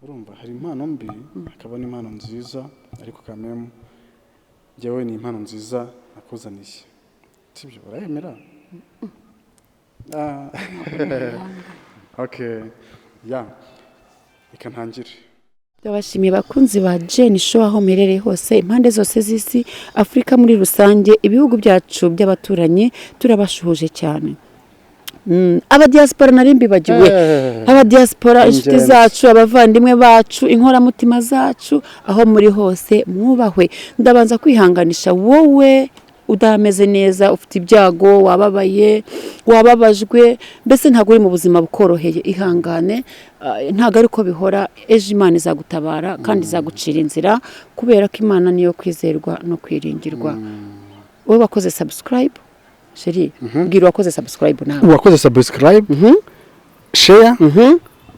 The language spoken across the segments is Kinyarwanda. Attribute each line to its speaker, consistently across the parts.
Speaker 1: Urumva, hari impano mbi, hakaba n'impano nziza, ariko kamemu njyewe ni impano nziza nakuzaniye, sibyo? Urayemera? Ah. Okay, ya, reka ntangire.
Speaker 2: Ndabashimiye, bakunzi ba Jane Show, aho muherereye hose, impande zose z'isi, Afurika muri rusange, ibihugu byacu by'abaturanyi, turabashuhuje cyane. Abadiaspora nari mbibagiwe. Abadiaspora, inshuti
Speaker 1: Ingenzi.
Speaker 2: zacu, abavandimwe bacu, inkoramutima zacu, aho muri hose mwubahwe. Ndabanza kwihanganisha wowe udameze neza, ufite ibyago, wababaye, wababajwe, mbese ntabwo uri mu buzima bukoroheye. Ihangane, ntabwo ari ko bihora. Ejo Imana izagutabara kandi izagucira inzira, kubera ko Imana niyo kwizerwa no kwiringirwa. Wowe wakoze subscribe, chéri, bwira uwakoze subscribe nawe.
Speaker 1: Uwakoze subscribe, share,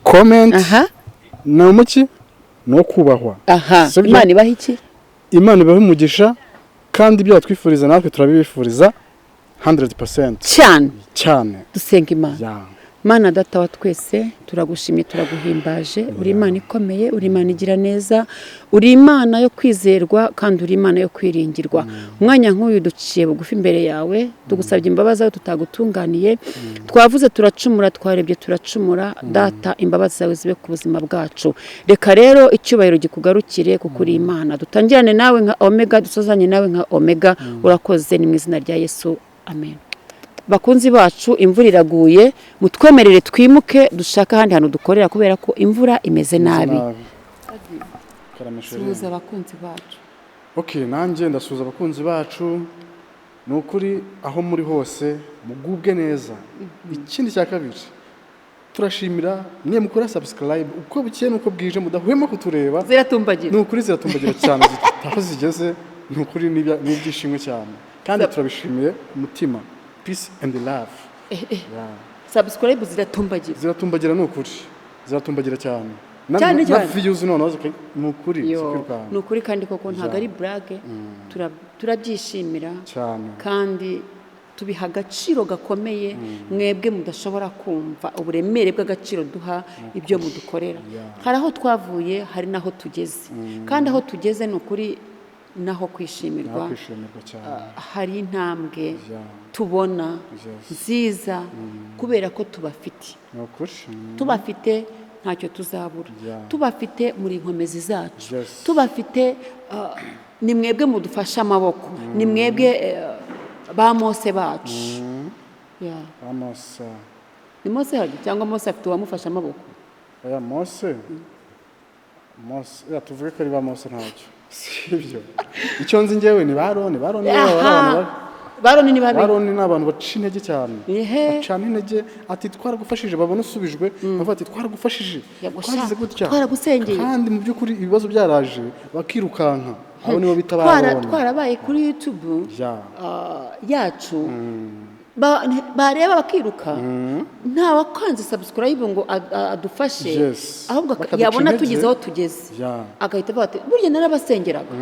Speaker 1: comment, ni umuki ni uwo kubahwa. Sibyo?
Speaker 2: Imana ibaha iki?
Speaker 1: Imana ibahe umugisha, kandi ibyo batwifuriza natwe turabibifuriza 100%.
Speaker 2: Cyane.
Speaker 1: Cyane.
Speaker 2: Dusenga Imana.
Speaker 1: Ya.
Speaker 2: Mana Data wa twese, turagushimye, turaguhimbaje. Uri Imana ikomeye, uri Imana igira neza, uri Imana yo kwizerwa kandi uri Imana yo kwiringirwa. Umwanya nk'uyu duciye bugufi imbere yawe, tugusabye imbabazi aho tutagutunganiye. Twavuze turacumura, twarebye turacumura. Data, imbabazi zawe zibe ku buzima bwacu. Reka rero icyubahiro gikugarukire, kuko uri Imana. Dutangirane nawe nka Omega, dusozanye nawe nka Omega. Urakoze, ni mu izina rya Yesu, amen. Bakunzi bacu, imvura iraguye, mutwemerere twimuke dushake ahandi hantu dukorera, kubera ko imvura imeze nabi.
Speaker 1: Karame, chérie.
Speaker 2: Suhuza abakunzi bacu.
Speaker 1: Okay, nanjye ndasuhuza abakunzi bacu. Ni ukuri, aho muri hose mugubwe neza. Ikindi cya kabiri, turashimira mwe mukora subscribe uko bukeye n'uko bwije, mudahwema kutureba.
Speaker 2: Ziratumbagira.
Speaker 1: Ni ukuri ziratumbagira cyane, aho zigeze ni ukuri ni ibyishimo cyane, kandi turabishimiye ku mutima. Peace and love. Yeah.
Speaker 2: Subscribe ziratumbagira.
Speaker 1: Ziratumbagira, ni ukuri ziratumbagira cyane.
Speaker 2: Cyane
Speaker 1: na
Speaker 2: cyane.
Speaker 1: Views noneho ni ukuri
Speaker 2: Yo,
Speaker 1: zikirukanka.
Speaker 2: Ni ukuri kandi koko ntabwo ari blague. Turabyishimira
Speaker 1: cyane.
Speaker 2: kandi tubiha agaciro gakomeye. Mwebwe mudashobora kumva uburemere bw'agaciro duha ibyo mudukorera. Hari aho twavuye, hari n'aho tugeze, kandi aho tugeze ni ukuri naho kwishimirwa.
Speaker 1: Naho kwishimirwa cyane.
Speaker 2: Hari intambwe tubona nziza kubera ko tubafite.
Speaker 1: Ni ukuri.
Speaker 2: Tubafite ntacyo tuzabura. Tubafite muri inkomezi zacu. Tubafite, ni mwebwe mudufashe amaboko, ni mwebwe ba Mose bacu. Yeah.
Speaker 1: Amos.
Speaker 2: Ni Mose hagi cyangwa Mose afite uwamufashe amaboko?
Speaker 1: Oya, Mose, Mose, ya, tuvuge ko ari ba Mose, ntacyo, sibyo? Icyo nzi njyewe ni ba Aroni. Ba Aroni ni abantu
Speaker 2: Baroni ni babi.
Speaker 1: Ba Aroni ni abantu baca intege cyane. Bacana intege, ati "Twaragufashije." Babona usubijwe, bavuga ati "Twaragufashije,
Speaker 2: Yagusha,
Speaker 1: twagize gutya,
Speaker 2: twaragusengeye."
Speaker 1: Kandi mu by'ukuri ibibazo byaraje bakirukanka. Abo nibo bita ba Aroni.
Speaker 2: Twarabaye kuri YouTube yacu, bareba bakiruka. Nta wakanze subscribe ngo adufashe, ahubwo
Speaker 1: Bakaduca
Speaker 2: yabona
Speaker 1: intege.
Speaker 2: tugeze aho tugeze, agahita avuga ati "Burya narabasengeraga."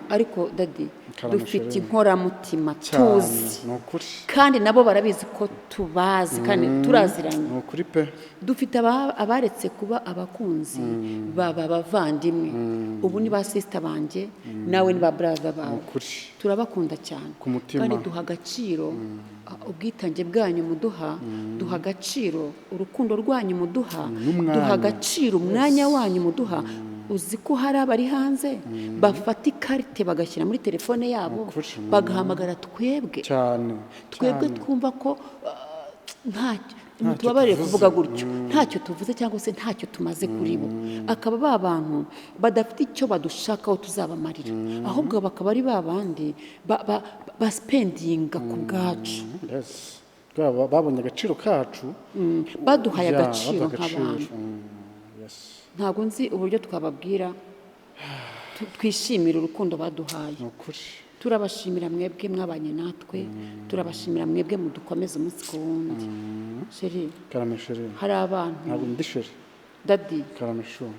Speaker 2: Ariko daddy,
Speaker 1: Karame,
Speaker 2: dufite
Speaker 1: chérie.
Speaker 2: inkoramutima
Speaker 1: Cyane.
Speaker 2: tuzi,
Speaker 1: Ni ukuri.
Speaker 2: kandi nabo barabizi ko tubazi kandi turaziranye.
Speaker 1: Ni ukuri pe.
Speaker 2: Dufite abaretse kuba abakunzi, baba abavandimwe. Ubu ni ba sister banjye, nawe ni ba brother
Speaker 1: Ni
Speaker 2: bawe.
Speaker 1: ukuri.
Speaker 2: Turabakunda cyane.
Speaker 1: Ku mutima.
Speaker 2: Kandi duha agaciro ubwitange bwanyu muduha, duha agaciro urukundo rwanyu muduha,
Speaker 1: N'umwanya.
Speaker 2: duha agaciro umwanya wanyu muduha. Uzi ko hari abari hanze bafata ikarite bagashyira muri telefone yabo,
Speaker 1: Ukuri.
Speaker 2: bagahamagara twebwe,
Speaker 1: Cyane.
Speaker 2: twebwe
Speaker 1: Cyane.
Speaker 2: twumva ko ntacyo, tubabarire
Speaker 1: tuvuze.
Speaker 2: kuvuga gutyo, ntacyo tuvuze cyangwa se ntacyo tumaze kuri bo, akaba ba bantu badafite icyo badushakaho tuzabamarira, ahubwo bakaba ari ba bandi baspendinga ku bwacu.
Speaker 1: Yes. Babonye agaciro kacu.
Speaker 2: Baduhaye
Speaker 1: Ya,
Speaker 2: agaciro
Speaker 1: baduha agaciro.
Speaker 2: nk'abantu.
Speaker 1: Yes.
Speaker 2: Ntabwo nzi uburyo twababwira twishimira urukundo baduhaye.
Speaker 1: Ni ukuri.
Speaker 2: Turabashimira mwebwe mwabanye natwe, turabashimira mwebwe mudukomeza umunsi ku wundi. Chéri,
Speaker 1: Karame, chérie.
Speaker 2: hari abantu
Speaker 1: Ntabwo ndi chéri.
Speaker 2: Daddy.
Speaker 1: Karame, chou.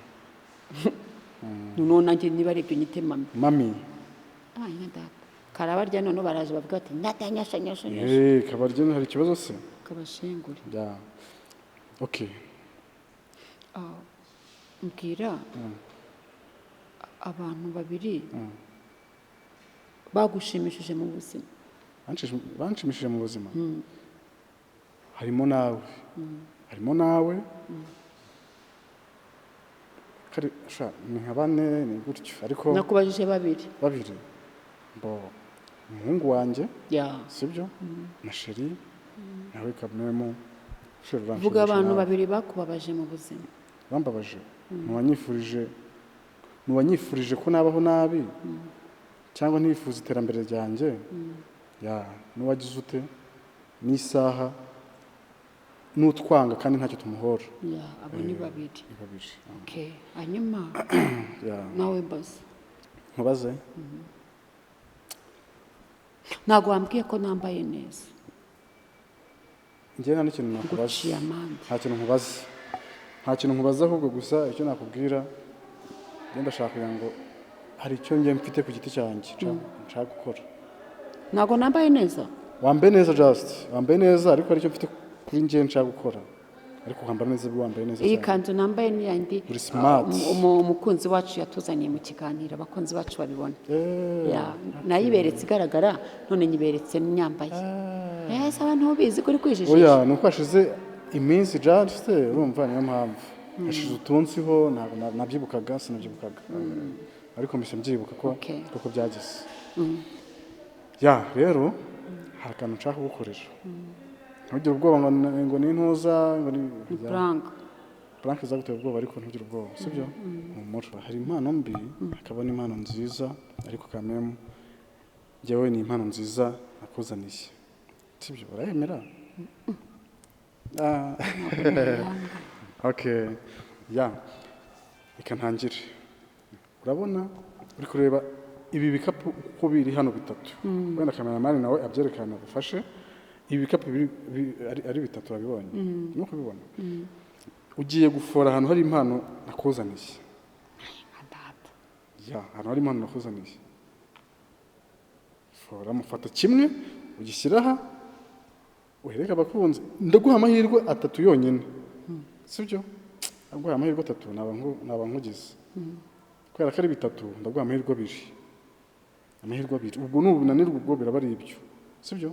Speaker 2: Noneho nanjye niba ari ibyo, nyite mami.
Speaker 1: Mami.
Speaker 2: Ah, nyine data karabarya, noneho baraje bavuga bati "Ndata nyasha nyasha nyasha."
Speaker 1: Eh, kabarya, hari ikibazo se?
Speaker 2: Kabashengure.
Speaker 1: Ya, okay.
Speaker 2: Mbwira abantu babiri bagushimishije mu buzima.
Speaker 1: Banshimishije mu buzima. Harimo nawe. Harimo nawe. Kari sha ni nka bane, ni gutyo, ariko
Speaker 2: Nakubajije babiri.
Speaker 1: Babiri. Bo umuhungu wanjye,
Speaker 2: Ya.
Speaker 1: sibyo? Na chérie nawe kamemo. Chérie uranshimisha.
Speaker 2: Vuga abantu
Speaker 1: Nawe.
Speaker 2: babiri bakubabaje mu buzima.
Speaker 1: Bambabaje. Nuwanyifurije ko nabaho nabi cyangwa ntifuza iterambere ryanjye. Ya, nuwagize ute n'isaha n'utwanga kandi ntacyo tumuhora.
Speaker 2: Ya, abo ni babiri.
Speaker 1: Ni babiri.
Speaker 2: Okay. Hanyuma
Speaker 1: Ya.
Speaker 2: nawe mbaza.
Speaker 1: Nkubaze.
Speaker 2: Ntabwo wambwiye ko nambaye neza.
Speaker 1: Njye nta n'ikintu nakubaza.
Speaker 2: Nguciye amande.
Speaker 1: Nta kintu nkubaza. Nta kintu nkubaza, ahubwo gusa icyo nakubwira, njye ndashaka kugira ngo hari icyo njye mfite ku giti cyanjye nshaka gukora.
Speaker 2: Ntabwo nambaye neza.
Speaker 1: Wambaye neza, just wambaye neza, ariko hari icyo mfite kuri njye nshaka gukora. Ariko kwambara neza, wambaye neza
Speaker 2: Iyi
Speaker 1: cyane.
Speaker 2: kanzu nambaye ni yandi
Speaker 1: Uri smart.
Speaker 2: Umukunzi wacu yatuzaniye mu kiganiro, abakunzi bacu babibona.
Speaker 1: Eh,
Speaker 2: Ya, nayiberetse igaragara, none nyiberetse nyambaye. Ese abantu ubizi kuri kwijijisha?
Speaker 1: Oya, ni uko hashize iminsi, just urumva niyo mpamvu hashize utunsiho, ntabwo nabyibukaga, sinabyibukaga, ariko mpise mbyibuka ko
Speaker 2: Okay.
Speaker 1: koko byageze. Ya, rero hari akantu nshaka kugukorera, ntugire ubwoba ngo ni intuza, ngo ni ya,
Speaker 2: Prank.
Speaker 1: Prank zagutera ubwoba, ariko ntugire ubwoba, sibyo? Humura, hari impano mbi hakaba n'impano nziza, ariko kamemu njyewe ni impano nziza nakuzaniye, sibyo? Urayemera? Ah. Okay, ya, reka ntangire. Urabona uri kureba ibi bikapu uko biri hano bitatu, wenda cameraman nawe abyerekana agufashe. Ibi bikapu ari bitatu, urabibonye? Urimo kubibona? Ugiye gufora ahantu hari impano nakuzaniye.
Speaker 2: Nka data.
Speaker 1: Ya, ahantu hari impano nakuzaniye, fora, mufata kimwe ugishyira aha, uhereke abakunzi. Ndaguha amahirwe atatu yonyine, sibyo? Ndaguha amahirwe atatu, naba nkugize kubera ko ari bitatu. Ndaguha amahirwe abiri, amahirwe abiri, ubwo nubunanirwa ubwo biraba ari ibyo, sibyo?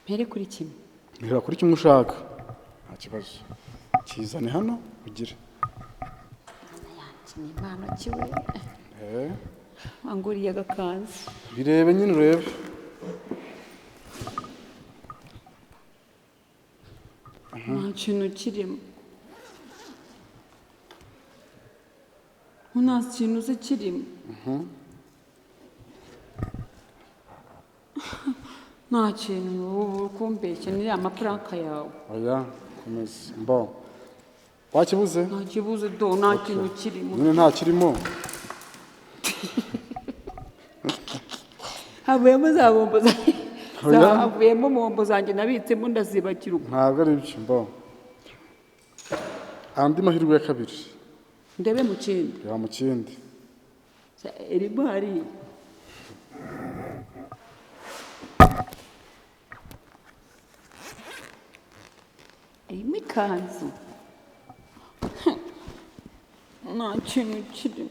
Speaker 2: Mpere kuri kimwe.
Speaker 1: Mpera kuri kimwe ushaka, nta kibazo, kizane hano ugire.
Speaker 2: Yanjye ni impano kiwe?
Speaker 1: Eh,
Speaker 2: Wanguriye agakanzu.
Speaker 1: Birebe nyine, urebe.
Speaker 2: Nta kintu kirimo, nta kintu uzi kirimo, nta kintu. Ubu kumbeshya ni ya maprank yawe.
Speaker 1: Oya, komeza mbo wakibuze.
Speaker 2: Nta kibuze do, nta kintu kirimo.
Speaker 1: Nyine nta kirimo.
Speaker 2: Havuyemo za bombo
Speaker 1: Oya.
Speaker 2: Havuyemo bombo zanjye nabitsemo ndazibagirwa.
Speaker 1: Ntabwo ari byo mbo. Andi mahirwe ya kabiri.
Speaker 2: Ndebe mu kindi.
Speaker 1: Reba mu kindi.
Speaker 2: Irimo hariya. Irimo ikanzu, nta kintu kirimo.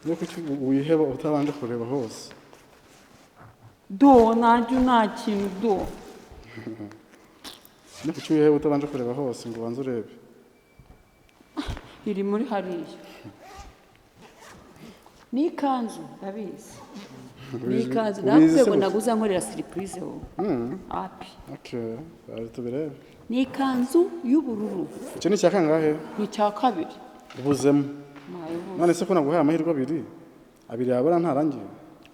Speaker 1: Niyo kuki wiheba utabanje kureba hose?
Speaker 2: Do, ntacyo, nta kintu do.
Speaker 1: Niyo kuki wiheba utabanje kureba hose ngo ubanze urebe?
Speaker 2: Iri muri hariya, ni ikanzu, ndabizi ni ikanzu.
Speaker 1: Ubizi
Speaker 2: Nakubwiye
Speaker 1: se
Speaker 2: ngo
Speaker 1: gute?
Speaker 2: naguze nkorera surprise wowe api.
Speaker 1: Okay, bari tubirebe.
Speaker 2: Ni ikanzu y'ubururu.
Speaker 1: Icyo ni icya kangahe?
Speaker 2: Ni icya kabiri.
Speaker 1: Ubuzemo.
Speaker 2: Nayibuze.
Speaker 1: None se ko naguhaye amahirwe abiri, abiri yabura ntarangiye?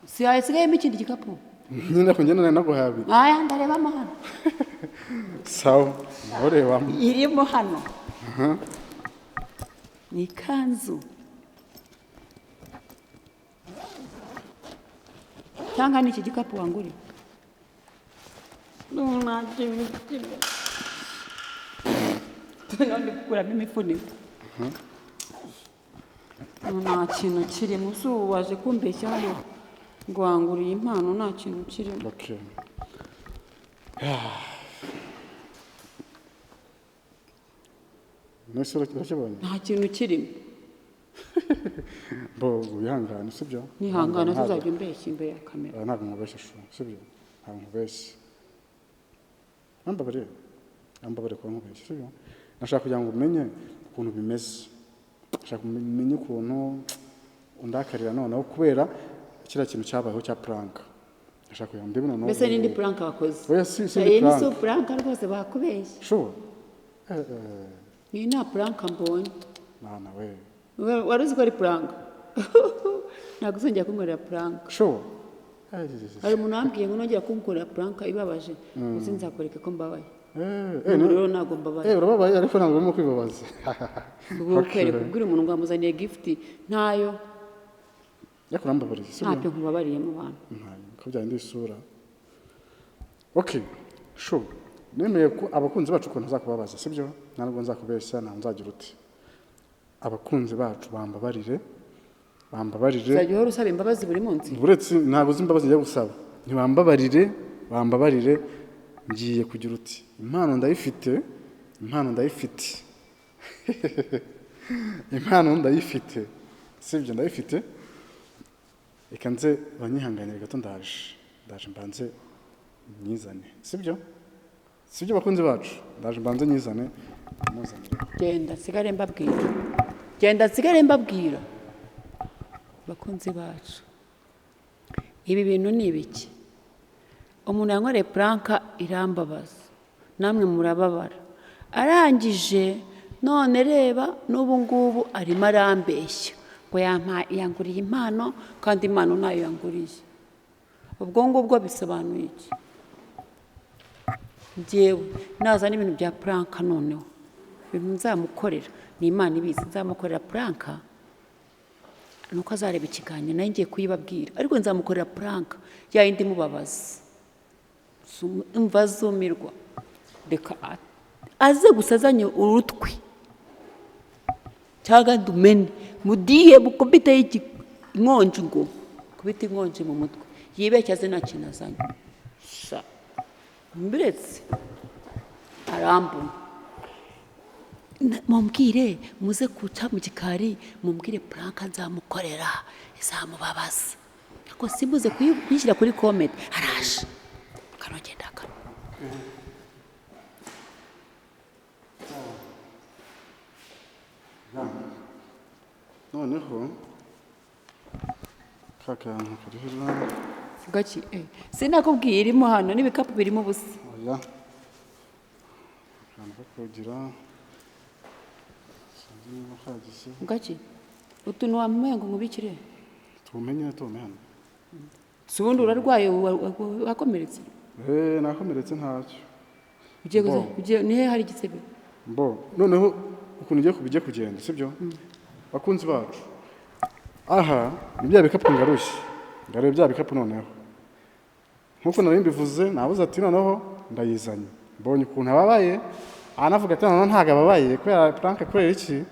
Speaker 2: Si hasigayemo ikindi gikapu?
Speaker 1: Nyine ko ngenda naguhaye abiri.
Speaker 2: Aya, ndarebamo hano.
Speaker 1: Sawa, urebamo.
Speaker 2: Irimo hano ni ikanzu cyangwa ni iki gikapu wanguriye? Nta kintu kirimo, ndi gukuramo imifuniko, nta kintu kirimo. Si ubu waje kumbeshya hano ngo wanguriye impano, nta kintu kirimo.
Speaker 1: Okay. Nese urakibonye?
Speaker 2: Nta kintu kirimo.
Speaker 1: Bo wihangane, sibyo?
Speaker 2: Nihangana tuzajya umbeshya imbere ya kamera.
Speaker 1: Ntabwo nkubeshya shu, sibyo? Ntabwo nkubeshya. Ambabare. Ambabare kuba nkubeshya, sibyo? Nashaka kugira ngo umenye ukuntu bimeze. Nashaka umenye ukuntu undakarira noneho kubera kiriya kintu cyabayeho cya prank. Nashaka kugira ngo ndebe noneho.
Speaker 2: Mbese n'indi prank wakoze?
Speaker 1: Oya, si
Speaker 2: Iyi
Speaker 1: indi
Speaker 2: ni
Speaker 1: prank.
Speaker 2: si prank rwose, bakubeshya.
Speaker 1: Sure.
Speaker 2: Iyi nta prank mbonye.
Speaker 1: Mwana we.
Speaker 2: Wari uzi ko ari prank? Ntabwo uzongera kunkorera prank.
Speaker 1: Sure.
Speaker 2: Hari umuntu wambwiye ngo nongera kunkorera prank ibabaje, uzi nzakwereka ko mbabaye. Ubu rero ntabwo mbabaye.
Speaker 1: Urababaye ariko ntabwo urimo kwibabaza.
Speaker 2: Ubu kwereka ubwira umuntu ngo amuzaniye gift ntayo.
Speaker 1: Ariko urambabariye, sibyo?
Speaker 2: Ntabyo nkubabariye mu bantu.
Speaker 1: Ntayo, ko byahindura isura. Okay, sure. Nemeye ko abakunzi bacu ukuntu nzakubabaza, sibyo? Ntabwo nzakubeshya, ntabwo nzagira uti. Abakunzi bacu bambabarire, bambabarire.
Speaker 2: Uzajya uhora usaba imbabazi buri munsi.
Speaker 1: Uretse ntabwo uzi imbabazi ngiye gusaba. Ntibambabarire, bambabarire, ngiye kugira uti. Impano ndayifite, impano ndayifite. Impano ndayifite. Sibyo, ndayifite. Reka nze banyihanganire gato, ndaje. Ndaje mbanze nyizane. Sibyo? Sibyo bakunzi bacu? Ndaje mbanze nyizane, muzanire.
Speaker 2: Genda nsigare mbabwira. Genda nsigare mbabwira. Bakunzi bacu, ibi bintu ni ibiki? Umuntu yankoreye prank irambabaza, namwe murababara. Arangije none reba n'ubu ngubu arimo arambeshya ngo yanguriye impano, kandi impano ntayo yanguriye. Ubwo ngubwo bisobanuye iki? Njyewe naza n'ibintu bya prank, noneho ibintu nzamukorera ni Imana ibizi. Nzamukorera prank nuko azareba ikiganiro, nayo ngiye kuyibabwira, ariko nzamukorera prank ya yindi imubabaza, umva azumirwa. Reka aze gusa azanye urutwi cyangwa ndumene mudiye mukubite inkonji, ngo kubita inkonji mu mutwe, yibeshye aze nta kintu azanye. Sha mbiretse arambona. Mumbwire muze kuca mu gikari, mumbwire prank nzamukorera izamubabaza, ariko simbuze kuyishyira kuri comment. Araje kanogenda kano.
Speaker 1: Noneho ka kantu kariho.
Speaker 2: Gaki sinakubwiye irimo hano n'ibikapu birimo ubusa.
Speaker 1: Oya, akantu ko kugira sinzi niba kagize.
Speaker 2: Gaki utuntu wampaye ngo nkubikire.
Speaker 1: Tumenye tumenye.
Speaker 2: Si ubundi urarwaye, wakomeretse?
Speaker 1: Nakomeretse ntacyo.
Speaker 2: Ugiye gusa ugiye ni he hari igisebe?
Speaker 1: Mbo noneho ukuntu ugiye kubijye kugenda, sibyo? Bakunzi bacu, aha ni bya bikapu ngarushye, ngaruye bya bikapu. Noneho nkuko nari mbivuze, nabuze ati noneho ndayizanye, mbonye ukuntu ababaye, anavuga ati noneho ntabwo ababaye kubera prank, kubera iki.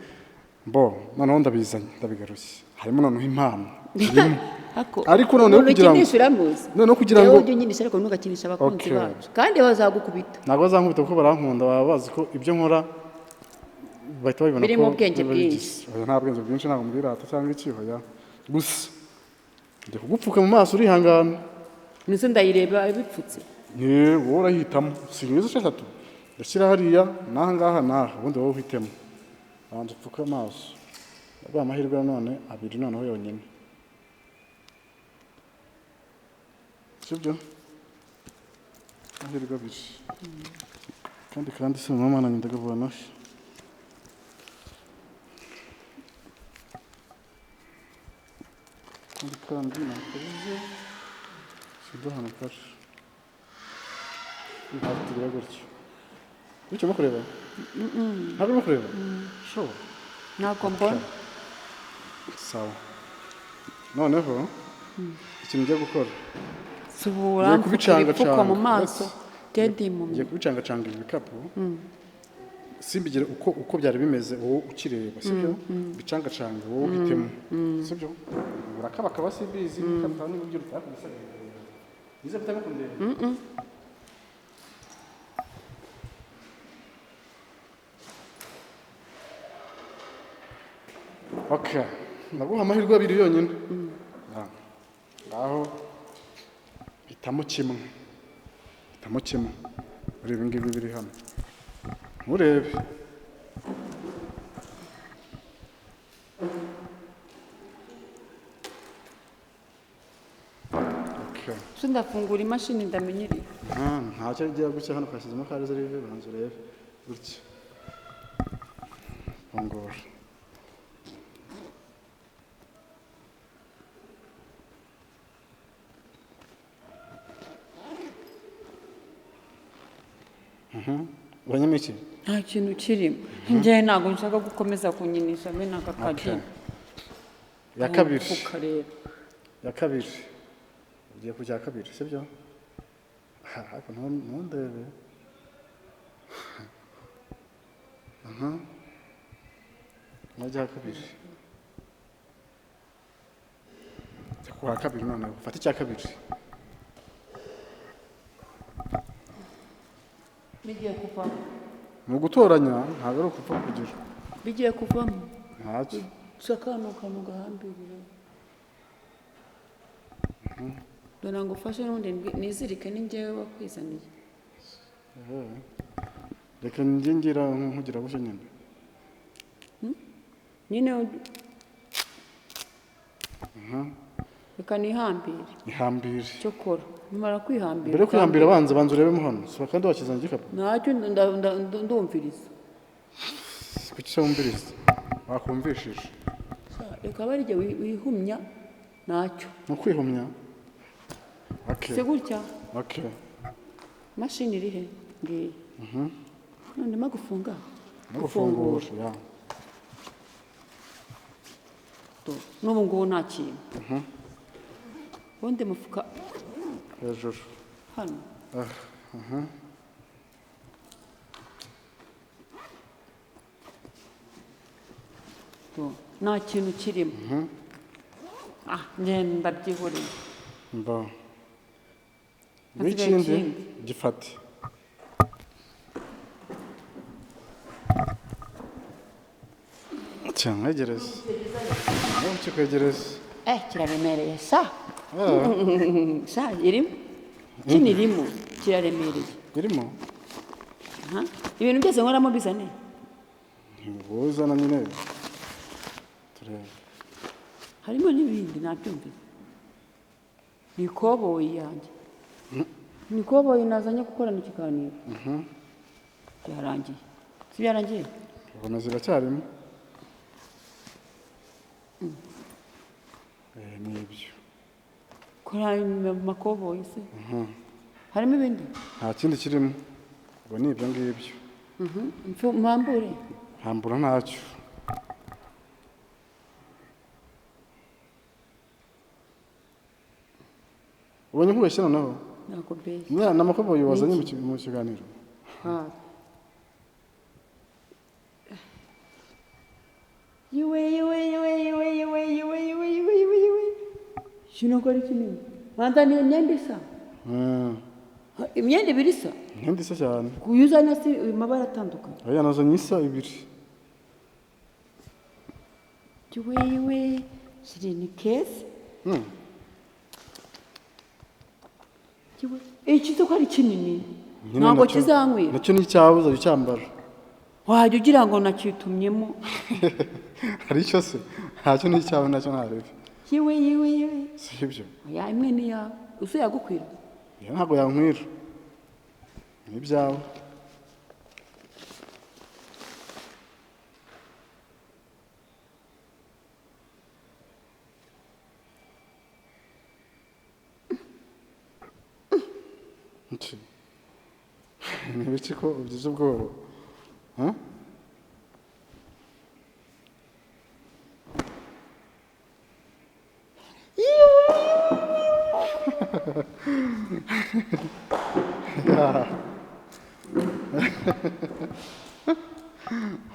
Speaker 1: Mbo noneho ndabizanye, ndabigarushye, harimo noneho impano irimo. Ariko noneho
Speaker 2: umuntu
Speaker 1: kugira ngo
Speaker 2: ukinisha uramuzi.
Speaker 1: Noneho kugira
Speaker 2: Yewe
Speaker 1: ngo
Speaker 2: ujye unyinisha ariko ntugakinisha abakunzi
Speaker 1: Okay.
Speaker 2: bacu, kandi bazagukubita.
Speaker 1: Ntabwo bazankubita kuko barankunda, baba bazi ko ibyo nkora bahita babibona
Speaker 2: Birimo
Speaker 1: ko
Speaker 2: ubwenge
Speaker 1: biba
Speaker 2: bwinshi.
Speaker 1: bigize. Oya, nta bwenge bwinshi, ntabwo mbwirata cyangwa iki, oya. Gusa njya kugupfuka mu maso, urihangana.
Speaker 2: Ndetse ndayireba bipfutse.
Speaker 1: Ni wowe urahitamo, si mwiza eshatu ndashyira hariya n'aha ngaha n'aha, ubundi wowe uhitemo. Banza upfuke amaso, ndaguha amahirwe none abiri noneho yonyine, sibyo? Amahirwe abiri kandi si mama nanjye ndagavana. Kandi nakoze sibyo hano kari ntabwo tugira gutyo gutyo urimo kureba, ntabwo urimo kureba. Sure.
Speaker 2: Ntabwo mbona.
Speaker 1: Sawa, noneho ikintu ugiye gukora,
Speaker 2: Subura
Speaker 1: ngiye kubicangacanga.
Speaker 2: ibipfuko mu maso genda impumyi.
Speaker 1: Ngiye kubicangacanga ibi bikapu, simbigire uko byari bimeze, wowe ukireba, sibyo? Bicangacanga wowe uhitemo, sibyo? Urakabakaba simbizi, kabakaba niba ugira utaka gusa nize kutama kundeba. Okay, ndaguha amahirwe abiri yonyine. Ngaho hitamo kimwe, hitamo kimwe muri ibi ngibi biri hano, nturebe. Okay.
Speaker 2: So ndafungura imashini ndamenyereye.
Speaker 1: Ntacyo igira gutya, hano twashyizemo ka reserve, banza urebe gutya, fungura. Ubonyemo iki?
Speaker 2: Nta kintu kirimo. Njyewe ntabwo nshaka gukomeza kunyinisha bene aka kageni.
Speaker 1: Ya kabiri.
Speaker 2: Mufuka rero.
Speaker 1: Ya kabiri. Ugiye ku cya kabiri, sibyo? Ariko ntundebe. N'icya kabiri. Jya ku wa kabiri noneho, ufate icya kabiri.
Speaker 2: Bigiye kuvamo.
Speaker 1: Ni ugutoranya, ntabwo ari ukupfa kugira.
Speaker 2: Bigiye kuvamo.
Speaker 1: Ntacyo.
Speaker 2: Gusa kano kantu gahambiriye. Dore ngo ufashe n'ubundi nizirike ni njyewe wakwizaniye.
Speaker 1: Reka njye ngira nkugira gutya nyine.
Speaker 2: Nyine reka nihambire.
Speaker 1: Ihambire.
Speaker 2: Cyokora nimara kwihambira.
Speaker 1: Mbere yo kwihambira banza urebemo hano. Sura kandi wakizana igikapu.
Speaker 2: Ntacyo ndumviriza.
Speaker 1: Kuki se wumviriza? Wakumvishije.
Speaker 2: Reka bari igihe wihumya ntacyo.
Speaker 1: Ni ukwihumya? Okay.
Speaker 2: Si gutya?
Speaker 1: Okay.
Speaker 2: Imashini iri he? Ngiyi. None ndimo gufunga.
Speaker 1: No gufungura. Ya.
Speaker 2: N'ubu ngubu nta kintu. Ubundi mufuka
Speaker 1: hejuru.
Speaker 2: Hano. Nta kintu kirimo. Ngenda byihoreye.
Speaker 1: Mba.
Speaker 2: Hasigaye
Speaker 1: W'ikindi
Speaker 2: ikindi.
Speaker 1: gifate. Cyamwegereza. Kikwegereza.
Speaker 2: Kiraremereye sa. Sa irimo. Kinirimo kiraremereye.
Speaker 1: Irimo?
Speaker 2: Aha. Ibintu byose nkoramo bizane.
Speaker 1: Ntibuzana nyine. Turebe.
Speaker 2: Harimo n'ibindi nabyumvise. Ni koboyi yanjye. Ni koboyi nazanye gukorana ikiganiro. Byarangiye. Si byarangiye?
Speaker 1: Ubona ziracyarimo. Ni ibyo.
Speaker 2: Kora makoboyi se. Harimo ibindi?
Speaker 1: Nta kindi kirimo. Ubwo ni ibyo ngibyo.
Speaker 2: Mpambure.
Speaker 1: Mpambura ntacyo. Ubonye nkubeshye noneho?
Speaker 2: Ntabwo mbeshye.
Speaker 1: Ni amakoboyi wazanye mu kiganiro.
Speaker 2: Iwe iwe iwe iwe iwe iwe iwe iwe iwe iwe. Kino ko ari kinini. Banza ni imyenda isa. Imyenda ibiri isa.
Speaker 1: Imyenda isa cyane.
Speaker 2: Kuyuzana si amabara atandukanye.
Speaker 1: Oya nazanye isa ibiri.
Speaker 2: Iwe iwe shiri ni kese. Iki cyo ari kinini. Ntabwo kizanywira.
Speaker 1: Nacyo ni icyawe uzajya ucyambara.
Speaker 2: Wajya ugira ngo nakitumyemo.
Speaker 1: Hari icyo se? Ntacyo ni icyawe nacyo ntarebe.
Speaker 2: Yewe yewe yewe.
Speaker 1: Si ibyo.
Speaker 2: Oya imwe ni yawe. Uso yagukwira.
Speaker 1: Ya ntabwo yankwira. Ni ibyawe. Ni ibiki ko ugize ubwoba?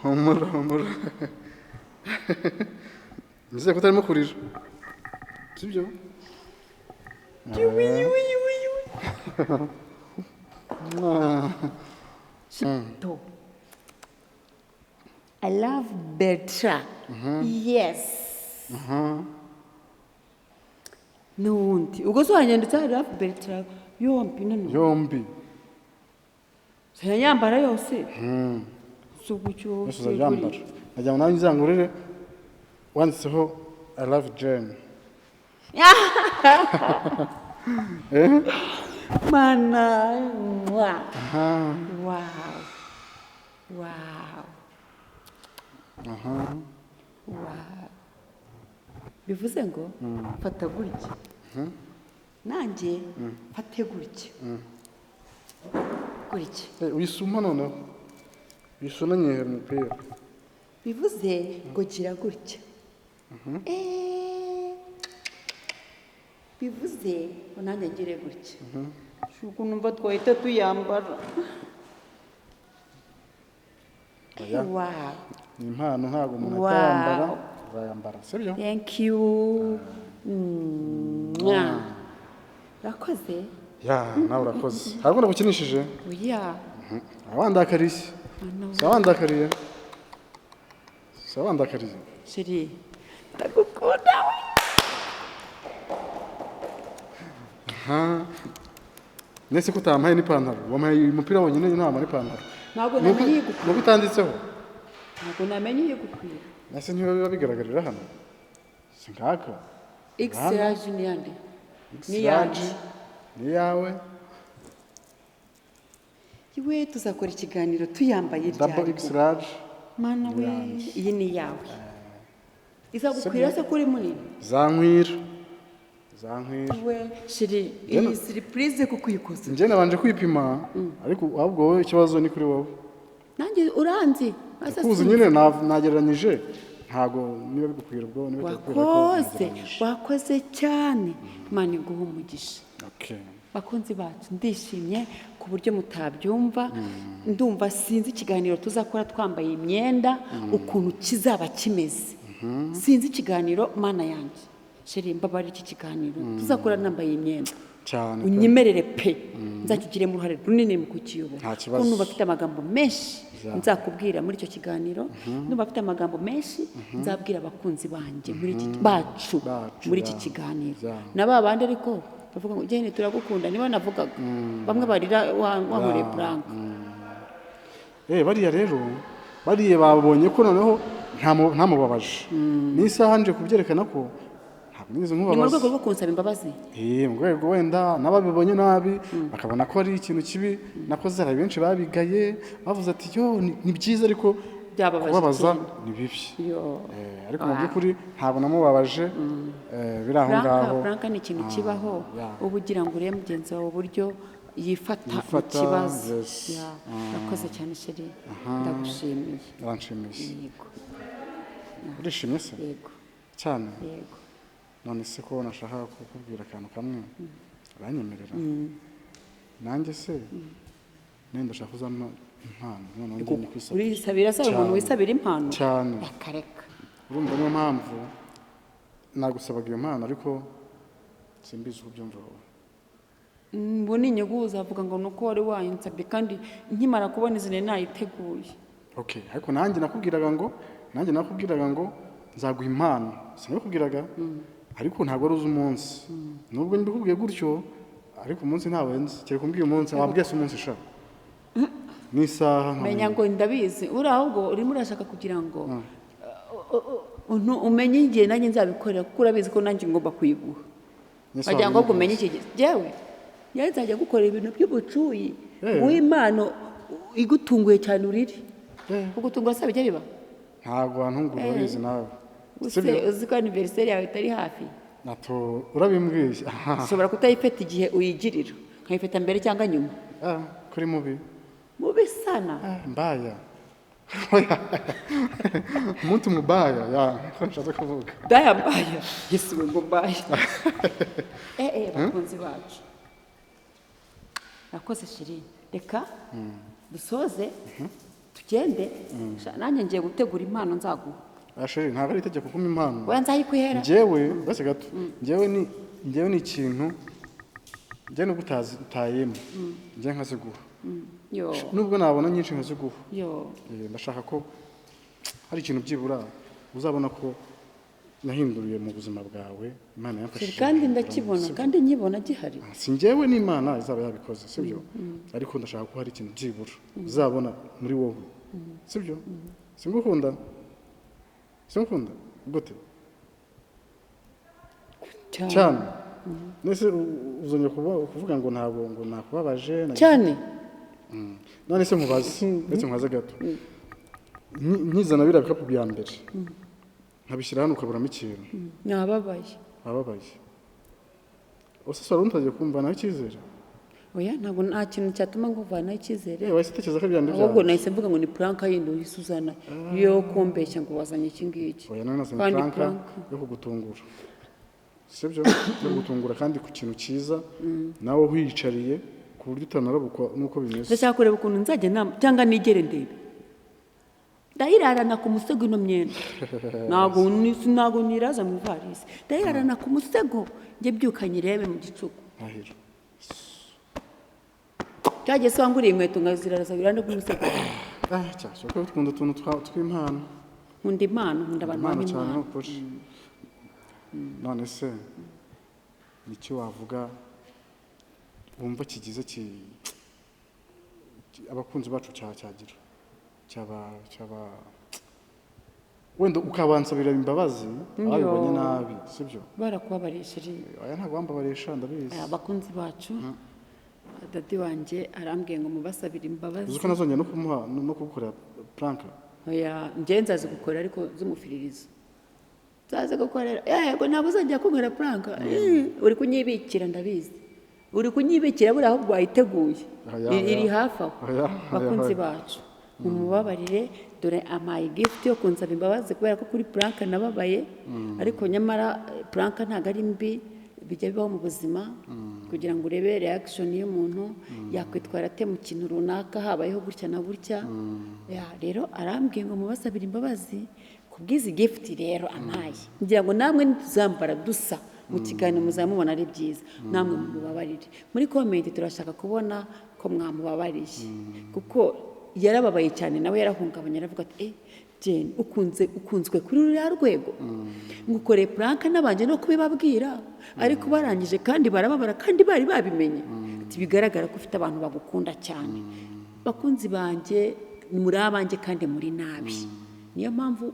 Speaker 1: Humura, humura. Nizeye ko utarimo kurira. Sibyo?
Speaker 2: I love Bertra. Yes. N'uwundi ubwo se wanyanditse I love Bertra yombi none?
Speaker 1: Yombi.
Speaker 2: Yambara yose si ugucyo.
Speaker 1: Yose uzayambara. Nagira ngo nawe nzangurire wanditseho "I love Jane".
Speaker 2: Mana, wow. Wow, wow. Bivuze ngo fata gutya, nanjye mfate gutya gutya.
Speaker 1: Uyisuma noneho uyisuna nyihera umupira.
Speaker 2: Bivuze ngo gira gutya. Bivuze ngo nanjye ngire gutya. Shuko numva twahita tuyambara.
Speaker 1: Oya.
Speaker 2: Wow.
Speaker 1: Ni impano, ntabwo umuntu
Speaker 2: Wow.
Speaker 1: atayambara. Uzayambara, sibyo?
Speaker 2: Thank you. Mwah. Urakoze.
Speaker 1: Ya, nawe urakoze. Ntabwo nagukinishije.
Speaker 2: Oya.
Speaker 1: Wandakariye.
Speaker 2: Mana.
Speaker 1: Sawa, wandakariye, sawa, wandakariye.
Speaker 2: Chérie, ndagukunda we.
Speaker 1: Nese ko utampaye n'ipantaro? Wampaye umupira wonyine, nta n'ipantaro.
Speaker 2: Ntabwo namenye iyigukwira.
Speaker 1: Nuko utanditseho.
Speaker 2: Ntabwo namenye iyigukwira.
Speaker 1: Nese ntibiba biba bigaragarira hano? Si ngaka?
Speaker 2: X large ni yande? Ni
Speaker 1: X
Speaker 2: yanjye.
Speaker 1: Large ni iyawe.
Speaker 2: Iwe tuzakora ikiganiro tuyambaye
Speaker 1: Double
Speaker 2: ryari?
Speaker 1: X large.
Speaker 2: Mana we, iyi ni iyawe. Izagukwira se kuri munini?
Speaker 1: Zankwira, zankwira.
Speaker 2: We chérie, iyi surprise kuko uyikoze.
Speaker 1: Njye nabanje kwipima, ariko ahubwo wowe ikibazo ni kuri wowe.
Speaker 2: Nanjye uranzi. Asa
Speaker 1: Kuzi nyine nagereranyije, ntabwo niba bigukwira ubwo niba bitagukwira, ariko
Speaker 2: Wakoze,
Speaker 1: nagereranyije.
Speaker 2: wakoze cyane. Imana iguhe umugisha.
Speaker 1: Okay.
Speaker 2: Bakunzi bacu, ndishimye ku buryo mutabyumva. Ndumva sinzi ikiganiro tuzakora twambaye imyenda ukuntu kizaba kimeze. Sinzi ikiganiro, Mana yanjye. Chérie, mbabarira, iki kiganiro tuzakora nambaye imyenda,
Speaker 1: Cyane pe.
Speaker 2: unyemerere pe, nzakigiremo uruhare runini mu kukiyobora.
Speaker 1: Nta kibazo.
Speaker 2: Kuko numva afite amagambo menshi nzakubwira muri icyo kiganiro, numva afite amagambo menshi nzabwira abakunzi banjye muri iki bacu
Speaker 1: Bacu,
Speaker 2: muri iki
Speaker 1: ya.
Speaker 2: kiganiro.
Speaker 1: Ya.
Speaker 2: Na ba bandi ariko bavuga ngo "Jane, turagukunda", niba navugaga bamwe barira wankoreye prank.
Speaker 1: Bariya rero, bariya babonye ko noneho ntamubabaje. N'isaha nje kubyerekana ko ntabwo nigeze
Speaker 2: Ni mu
Speaker 1: nkubabaza.
Speaker 2: rwego rwo kunsaba imbabazi.
Speaker 1: Mu rwego wenda n'ababibonye nabi bakabona ko ari ikintu kibi nakoze. Hari benshi babigaye, bavuze ati yo ni byiza, ariko
Speaker 2: Byababaje
Speaker 1: kubabaza
Speaker 2: cyane.
Speaker 1: ni bibi.
Speaker 2: Yo.
Speaker 1: Ariko mu by'ukuri ntabwo namubabaje, biri aho
Speaker 2: Prank,
Speaker 1: ngaho.
Speaker 2: prank ni ikintu kibaho, uba ugira ngo urebe mugenzi wawe uburyo yifata mu
Speaker 1: Yifata,
Speaker 2: kibazo.
Speaker 1: yes.
Speaker 2: Ya, urakoze cyane chérie, ndagushimiye.
Speaker 1: Uranshimiye.
Speaker 2: Yego.
Speaker 1: Urishimye se?
Speaker 2: Yego.
Speaker 1: Cyane?
Speaker 2: Yego.
Speaker 1: None se ko nashakaga kukubwira akantu kamwe, uranyemerera? Nanjye se nenda ndashaka uzampa impano, noneho njye kwisabira.
Speaker 2: Urisabira se umuntu?
Speaker 1: Cyane.
Speaker 2: Wisabira impano?
Speaker 1: Cyane.
Speaker 2: Reka reka.
Speaker 1: Urumva niyo mpamvu nagusabaga iyo mpano, ariko simbizi uko ubyumva wowe.
Speaker 2: Ubu ni inyungu, uzavuga ngo ni uko wari wayinsabye, kandi nkimara kubona izi nari nayiteguye.
Speaker 1: Okay, ariko nanjye nakubwiraga ngo nzaguha impano, sinabikubwiraga? Ariko ntabwo wari uzi umunsi. Nubwo mbikubwiye gutyo, ariko umunsi ntawe nzi, kereka umbwiye umunsi. Wabwiye se umunsi sha n'isaha
Speaker 2: Menya
Speaker 1: nkamenya.
Speaker 2: ngo ndabizi uri, ahubwo urimo urashaka kugira ngo umenye igihe nanjye nzabikorera, kuko urabizi ko nanjye ngomba kuyiguha.
Speaker 1: Yesu.
Speaker 2: Wagira ngo ahubwo umenye
Speaker 1: Wabimbwiye.
Speaker 2: iki gihe jyewe njyewe nzajya gukorera ibintu by'ubucuyi, nguhe impano igutunguye cyane urire. Kugutungura se bijya biba?
Speaker 1: Ntabwo wantungura, urabizi nawe.
Speaker 2: Use
Speaker 1: Sibyo?
Speaker 2: uzi ko anniversaire yawe itari hafi?
Speaker 1: Nato urabimbwiye.
Speaker 2: Ushobora kutayifata igihe uyigirira, nkayifata mbere cyangwa nyuma.
Speaker 1: Ah, kuri mubi.
Speaker 2: Mubi sana.
Speaker 1: Ah, mbaya. Mtu mubaya, ya niko nshatse kuvuga.
Speaker 2: Daya mbaya, Yesu we, ngo mbaya. Bakunzi bacu, nakoze chérie, reka dusoze tugende. Sha, nanjye ngiye gutegura impano nzaguha.
Speaker 1: Ah, chérie, ntabwo ari itegeko kumpa impano.
Speaker 2: Oya, nzayikuhera.
Speaker 1: Njyewe basi gato, njyewe ni ikintu, njyewe nubwo utayemo, njyewe nkaziguha.
Speaker 2: Yo.
Speaker 1: Nubwo nabona nyinshi nkaziguha.
Speaker 2: Yo.
Speaker 1: Ndashaka ko Hari ikintu byibura uzabona ko nahinduriye mu buzima bwawe, Imana yamfashije
Speaker 2: Kandi
Speaker 1: guhinduramo,
Speaker 2: ndakibona,
Speaker 1: sibyo?
Speaker 2: kandi nkibona gihari.
Speaker 1: Si njyewe, n'Imana izaba yabikoze, sibyo? Ariko ndashaka ko hari ikintu byibura uzabona muri wowe, sibyo? Singukunda, singukunda gute?
Speaker 2: Cyane.
Speaker 1: Cyane. Nese uzongera kuvuga ngo ntabwo ngo nakubabaje
Speaker 2: Cyane.
Speaker 1: None se nkubaze, ndetse nkubaze gato. Nkizana biriya bikapu bya mbere nkabishyira hano, ukaburamo ikintu?
Speaker 2: Nababaye.
Speaker 1: Ababaye use wari untagiye kumva nawe icyizere?
Speaker 2: Oya, ntabwo, nta kintu cyatuma nguvanaho icyizere.
Speaker 1: Yewe, wahise utekereza ko byandi
Speaker 2: Ahubwo
Speaker 1: byanjye?
Speaker 2: nahise mvuga ngo ni prank yindi uhise uzana yo kumbeshya ngo wazanye iki ngiki.
Speaker 1: Oya, nawe nazanye
Speaker 2: Kandi
Speaker 1: prank
Speaker 2: prank.
Speaker 1: yo kugutungura, sibyo? Yo kugutungura kandi ku kintu cyiza, nawe wiyicariye ku buryo utanarabukwa n'uko bimeze.
Speaker 2: Ndashaka kureba ukuntu nzajya nama cyangwa nigere ndebe ndayirarana ku musego ino myenda. Ntabwo niraza mu ivarisi, ndayirarana ku musego, njye byuka nyirebe mu gicuku.
Speaker 1: Ndahiro.
Speaker 2: Cyagiye se wanguriye inkweto nkaziraraza iruhande rw'umusego?
Speaker 1: Ah, cyane ko dukunda utuntu tw'impano.
Speaker 2: Nkunda impano, nkunda abantu
Speaker 1: Impano
Speaker 2: bampa
Speaker 1: cyane.
Speaker 2: impano.
Speaker 1: Ni ukuri. None se nicyo wavuga wumva kigize abakunzi bacu cyagira cyaba wenda ukabansabira imbabazi ababibonye nabi, sibyo?
Speaker 2: Barakubabariye, chéri.
Speaker 1: Aya ntabwo wambabarisha, ndabizi.
Speaker 2: Aya, abakunzi bacu, daddy wanjye arambwiye ngo mubasabire imbabazi.
Speaker 1: Uzi ko nazongera no kumuha no kugukorera prank?
Speaker 2: Oya, njye nzazi gukora, ariko z'umufiririzo nzazi gukorera. Yego, ntabwo uzajya kunkorera prank. Uri kunyibikira, ndabizi uri kunyibikira buriya, ahubwo wayiteguye.
Speaker 1: Oya,
Speaker 2: Iri
Speaker 1: oya.
Speaker 2: hafi aho.
Speaker 1: Oya, oya,
Speaker 2: Bakunzi
Speaker 1: oya.
Speaker 2: bacu, mumubabarire. Dore ampaye gift yo kunsaba imbabazi kubera ko kuri prank nababaye. Ariko nyamara prank ntabwo ari mbi, bijya bibaho mu buzima kugira ngo urebe reaction y'umuntu, yakwitwara ate mu kintu runaka habayeho gutya na gutya. Ya, rero arambwiye ngo mubasabire imbabazi ku bw'izi gift rero ampaye. Ngira ngo namwe nituzambara dusa mu kiganiro muzamubona ari byiza, namwe mubabarire muri comment. Turashaka kubona ko mwamubabariye, kuko yarababaye cyane, nawe yarahungabanye, aravuga ati: "Eh, Jane, ukunzwe kuri ruriya rwego, ngukoreye prank nabanje no kubibabwira, ariko barangije kandi barababara kandi bari babimenye." Ati: "Bigaragara ko ufite abantu bagukunda cyane." Bakunzi banjye, muri abanjye kandi muri nabi, niyo mpamvu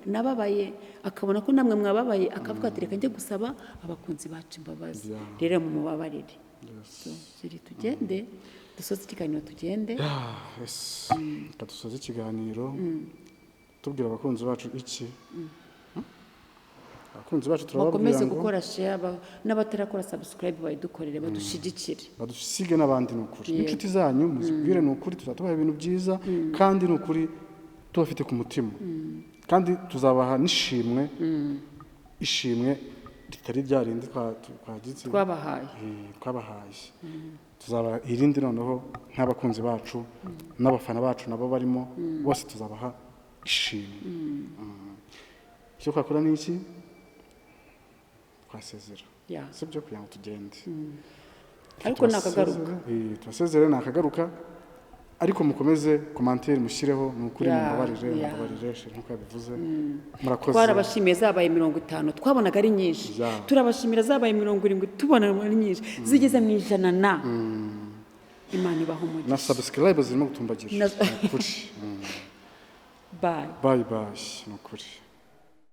Speaker 2: nababaye, akabona ko namwe mwababaye, akavuga ati: "Reka njye gusaba abakunzi bacu imbabazi." Rero mumubabarire. So, chéri, tugende dusoze ikiganiro, tugende.
Speaker 1: Ah, yes. Reka dusoze ikiganiro tubwira abakunzi bacu iki? Abakunzi bacu turababwira
Speaker 2: Bakomeze
Speaker 1: ngo
Speaker 2: gukora share, n'abatarakora subscribe bayidukorere, badushyigikire.
Speaker 1: Badusige n'abandi, ni ukuri. N'inshuti zanyu muzibwire, ni ukuri tuzatubaha ibintu byiza, kandi ni ukuri tubafite ku mutima, kandi tuzabaha n'ishimwe, ishimwe ritari rya rindi twagize.
Speaker 2: Twabahaye.
Speaker 1: Twabahaye, tuzabaha irindi noneho nk'abakunzi bacu n'abafana bacu nabo barimo bose, tuzabaha ishimwe. Icyo twakora ni iki? Twasezera, sibyo? Kugira ngo tugende.
Speaker 2: Ariko nakagaruka.
Speaker 1: Tubasezere, nakagaruka. Ariko mukomeze commentaire mushyireho, ni ukuri. Mumbabarire, mumbabarire chéri, nk'uko yabivuze. Murakoze.
Speaker 2: Twarabashimiye, zabaye 50, twabonaga ari nyinshi. Turabashimira, zabaye 70, tubona ari nyinshi, zigeze mu 100 na Imana ibaha
Speaker 1: Na
Speaker 2: umugisha.
Speaker 1: Subscribe zirimo gutumbagira. Ni ukuri.
Speaker 2: Bye.
Speaker 1: Bye bye, ni ukuri.